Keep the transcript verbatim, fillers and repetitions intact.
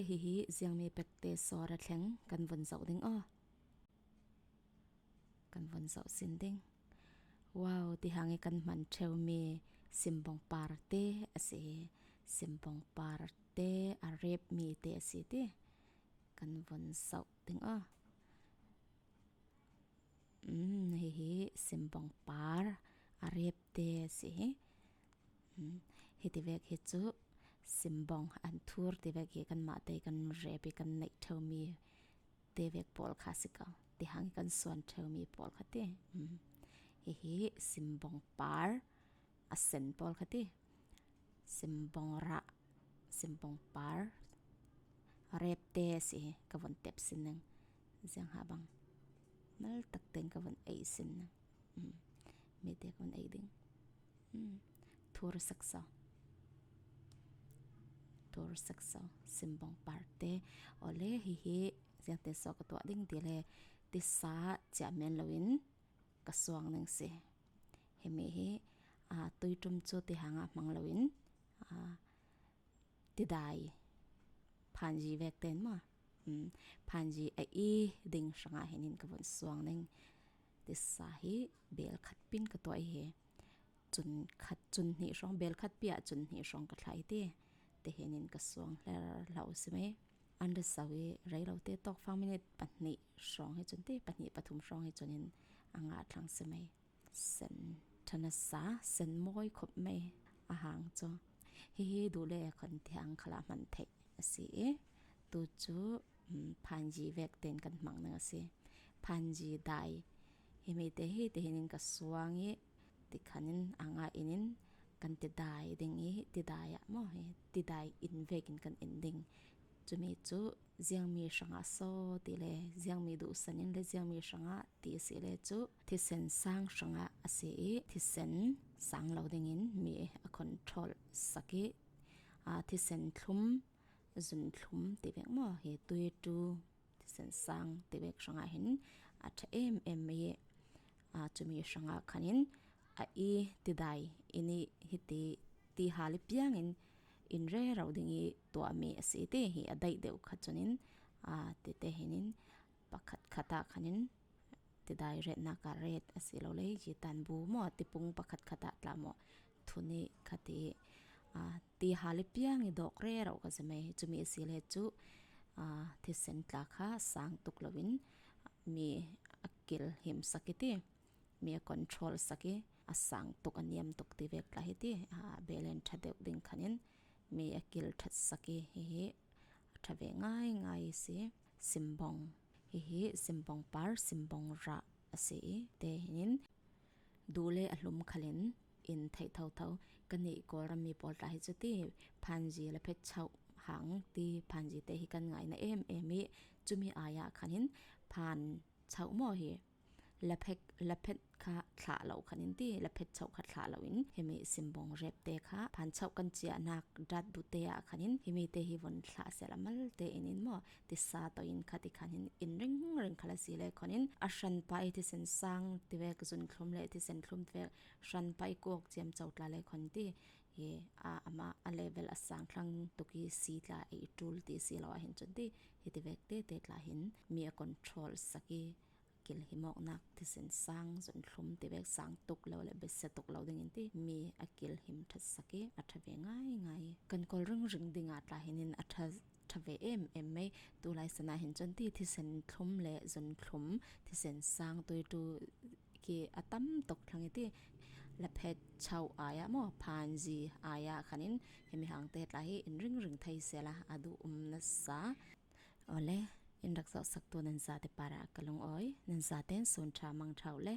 Hihi ziangmi pekte sawt a thleng kan vun zoh ding aw. Kan vun zoh sin ding. Wow, ti hang i kan hman ṭheu mi simbawng parte a si hi. Simbawng parte a rep mite a si ti. Kan vun zoh ding aw. Um, hihi simbawng par a repte a si hi. Um, hiti vek hi chu simbawng an thur ti vek hi kanmahte kan rep i kan neih ṭheu mi te vek pawl kha si ko. Ti hang i kan suan ṭheu mi pawl kha ti. Um, hihi simbawng par a sen pawl kha ti. Simbawng rah, simbawng par, repte si hi ka vun tep sin ning. Ziang ha bang. Mal tak teng ka vun ei sin ning. Um, mite ka vun ei ding. Um, thur sak so. Thur sak so. Simbawng parte. Ole hihi ziangte so ka tuah ding ti le tisa ciah men loin ka suang ning si. Himi hi, a, tuiṭum chu ti hang a hmang loin, a, tidai phanzi vek ten maw. Um, phanzi a i ding hrang a hin in ka vun suang ning. Tisa hi bel khat pin ka tuah hi. Chun khat chun hnih hrawng, bel khat pi ah chun hnih hrawng ka thlai ti. Ti hin in ka suang hler hlau si mai. An da sau i rei lo te tawk fang minute pahnih hrawng hi chun ti, pahnih pathum hrawng hi chun in a ngah thlang si mai. Sen ṭha nasa, sen mawi khawp mai a hang chu. Hihi duh le khon ti hang khalah hman theih a si i. Tu chu, um, phanzi vek ten kan hmang ning a si. Phanzi dai. Himi te hi ti hin in ka suang i ti khan in a ngah in in kan tidai ding i tidai ah maw hi. Tidai in vek in kan in ding. Chumi chu ziangmi hrang a so ti le, ziangmi duhsan in le ziangmi hrang a ti si le chu, thisen sang hrang a a si i, thisen sang lo ding in mi a control sak i, a, thisen thlum, zun thlum ti vek maw hi, tuiṭu, thisen sang ti vek hrang a hin a ṭha em em mai i, a, chumi hrang a khan in a i tidai in i hiti ti hal i piang in in rero ding i tuah mi a si ti hi a daih deuh khat chun in, a, ti te hin in pakhat khat ah khan in tidai retna ka ret a si lo le, i tan bu maw, tipung pakhat khat ah tla maw, thu nih khat i, a, ti hal i piang i dawk rero ka si mai. Chumi a si le chu, a, thisen tla kha sang tuk loin mi a kil him sak i ti. Mi a control sak i, a sang tuk, a niam tuk ti vek tla hi ti, a, belen ṭha deuh ding khan in mi a kil ṭhat sak i, hihi a ṭha ve ngai ngai i si. Simbawng, hihi simbawng par, simbawng rah a si i, te hin in duh le a hlum khalin in theih tho tho. Ka nih Kawlram mi pawl tla hi chu ti, phanzi la phet chauh hang ti, phanzi te hi kan ngaina em em i, chumi ai ah khan in phan chauh maw hi, la phet, la phet kha thlah lo khan in ti, la phet chauh kha thlah lo in, himi simbawng rep te kha phan chauh kan ciah nak dat bu te ah khan in, himi te hi vun thlah sel a mal te in in maw, tisa tawh in kha ti khan in, in ring ring kha la si le khon in, a hran pai thisen sang ti vek, zun thlum le thisen thlum ti vek, hran pai kawk ciam chauh tla le khon ti, hi, a, ama a level a sang thlang tuk i si tla ei ṭul ti si lo a hin chun ti, hiti vek te te tla hin mi a control sak i, kil him awknak thisen sang, zun thlum ti vek, sang tuk lo le besia tuk lo ding in ti, mi a kil him ṭhat sak i, a ṭha ve ngai ngai. Kan Kawl ring ring ding a tla hin in a ṭha, ṭha ve em em mai. Tu lai san a hin chun ti, thisen thlum le zun thlum, thisen sang, tuiṭu khi a tam tuk thlang i ti, la phet chauh ai ah maw, phanzi ai ah khan in, himi hang te tla hi in ring ring thei sel a, a duh um nasa. Awle, in rak zoh sak tu nan zate par ah ka lungawi, nan zate in sun ṭha mang ṭha u le.